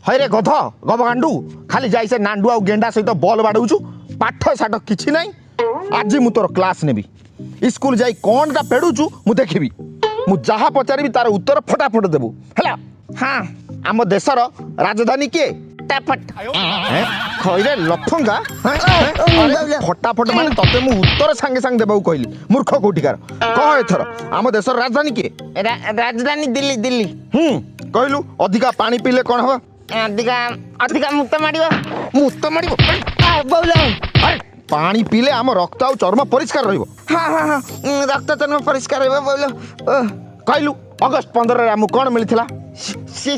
ହଇରେ ଗଧ ଗବଗାଣ୍ଡୁ, ଖାଲି ଯାଇ ସେ ନାଣ୍ଡୁ ଆଉ ଗେଣ୍ଡା ସହିତ ବଲ୍ ବାଡ଼ଉଛୁ, ପାଠ ସାଠ କିଛି ନାହିଁ। ଆଜି ମୁଁ ତୋର କ୍ଲାସ୍ ନେବି। ସ୍କୁଲ ଯାଇ କ'ଣଟା ପେଡ଼ୁଛୁ ମୁଁ ଦେଖିବି। ମୁଁ ଯାହା ପଚାରିବି ତାର ଉତ୍ତର ଫଟାଫଟ ଦେବୁ, ହେଲା? ହଁ। ଆମ ଦେଶର ରାଜଧାନୀ କିଏ? ଫଟାଫଟ। ହେଁ? ଖଇରେ ଲଫଙ୍ଗା, ହେଁ? ହେଁ? ଆରେ, ଫଟାଫଟ ମାନେ ତତେ ମୁଁ ଉତ୍ତର ସାଙ୍ଗେ ସାଙ୍ଗେ ଦେବାକୁ କହିଲି। ମୂର୍ଖ କୋଉଠିକାର। କହ ଏଥର, ଆମ ଦେଶର ରାଜଧାନୀ କିଏ? ରାଜଧାନୀ ଦିଲ୍ଲୀ, ଦିଲ୍ଲୀ। ହୁଁ, କହିଲୁ, ଅଧିକା ପାଣି ପିଇଲେ କ'ଣ ହବ? ଅଧିକା ଅଧିକା ମୁତ ମାଡ଼ିବ। ମୁତ ମାଡ଼ିବ? ବୋଉଲ। ଆରେ, ପାଣି ପିଇଲେ ଆମ ରକ୍ତ ଆଉ ଚର୍ମ ପରିଷ୍କାର ରହିବ। ହଁ, ରକ୍ତ ଚର୍ମ ପରିଷ୍କାର ରହିବ ବୋଉଲ। କହିଲୁ, ଅଗଷ୍ଟ 15ରେ ଆମକୁ କ'ଣ ମିଳିଥିଲା?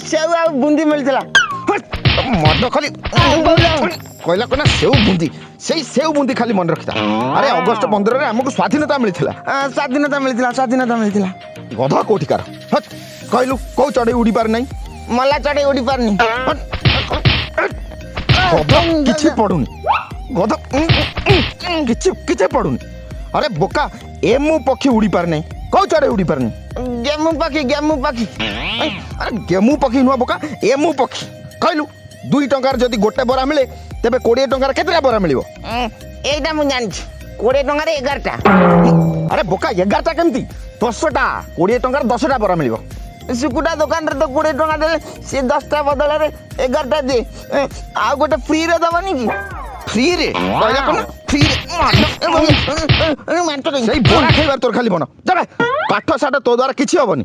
ସେଉ ଆଉ ବୁନ୍ଦି ମିଳିଥିଲା। ମଦ ଖାଲି ବୋଉଲ। କହିଲା କନା ସେଉ ବୁନ୍ଦି, ସେଇ ସେଉ ବୁନ୍ଦି ଖାଲି ମନେ ରଖିଥା। ଆରେ, ଅଗଷ୍ଟ 15ରେ ଆମକୁ ସ୍ୱାଧୀନତା ମିଳିଥିଲା। ସ୍ୱାଧୀନତା ମିଳିଥିଲା, ସ୍ୱାଧୀନତା ମିଳିଥିଲା। ଗଧ କୋଉଠିକାର। ହଟ୍। କହିଲୁ, କୋଉ ଚଢ଼େଇ ଉଡ଼ି ପାରେ ନାହିଁ? ମଲା ଚଢ଼େଇ ଉଡ଼ି ପାରୁନି। ହଟ୍। ଗଧ, କିଛି ପଢୁନି। ଗଧ, କିଛି କିଛି ପଢୁନି। ଆରେ ବୋକା, ଏମୁ ପକ୍ଷୀ ଉଡ଼ି ପାରେ ନାହିଁ। କୋଉ ଚଢ଼େଇ ଉଡ଼ି ପାରେନି? ଗେମୁ ପକ୍ଷୀ, ଗେମୁ ପକ୍ଷୀ। ଆରେ, ଗେମୁ ପକ୍ଷୀ ନୁହଁ ବୋକା, ଏମୁ ପକ୍ଷୀ। କହିଲୁ, 2 ଟଙ୍କାରେ ଯଦି ଗୋଟେ ବରା ମିଳେ, ତେବେ 20 ଟଙ୍କାରେ କେତେଟା ବରା ମିଳିବ? ଏଇଟା ମୁଁ ଜାଣିଛି, 20 ଟଙ୍କାରେ 11ଟା। ଆରେ ବୋକା, 11ଟା କେମିତି? 10ଟା। 20 ଟଙ୍କାରେ 10ଟା ବରା ମିଳିବ। ଶୁକୁଟା ଦୋକାନରେ ତ 20 ଟଙ୍କା ଦେଲେ ସେ 10ଟା ବଦଳରେ 11ଟା ଦିଏ। ଆଉ ଗୋଟେ ଫ୍ରିରେ ଦବନି କି? ଫ୍ରିରେ କହିଲା କଣ ଫ୍ରିରେ? ସେଇ ବରା ଖାଇବାର ତୋର ଖାଲି ମନ। ଯାବେ, ପାଠ ସାଠ ତୋ ଦ୍ୱାରା କିଛି ହବନି।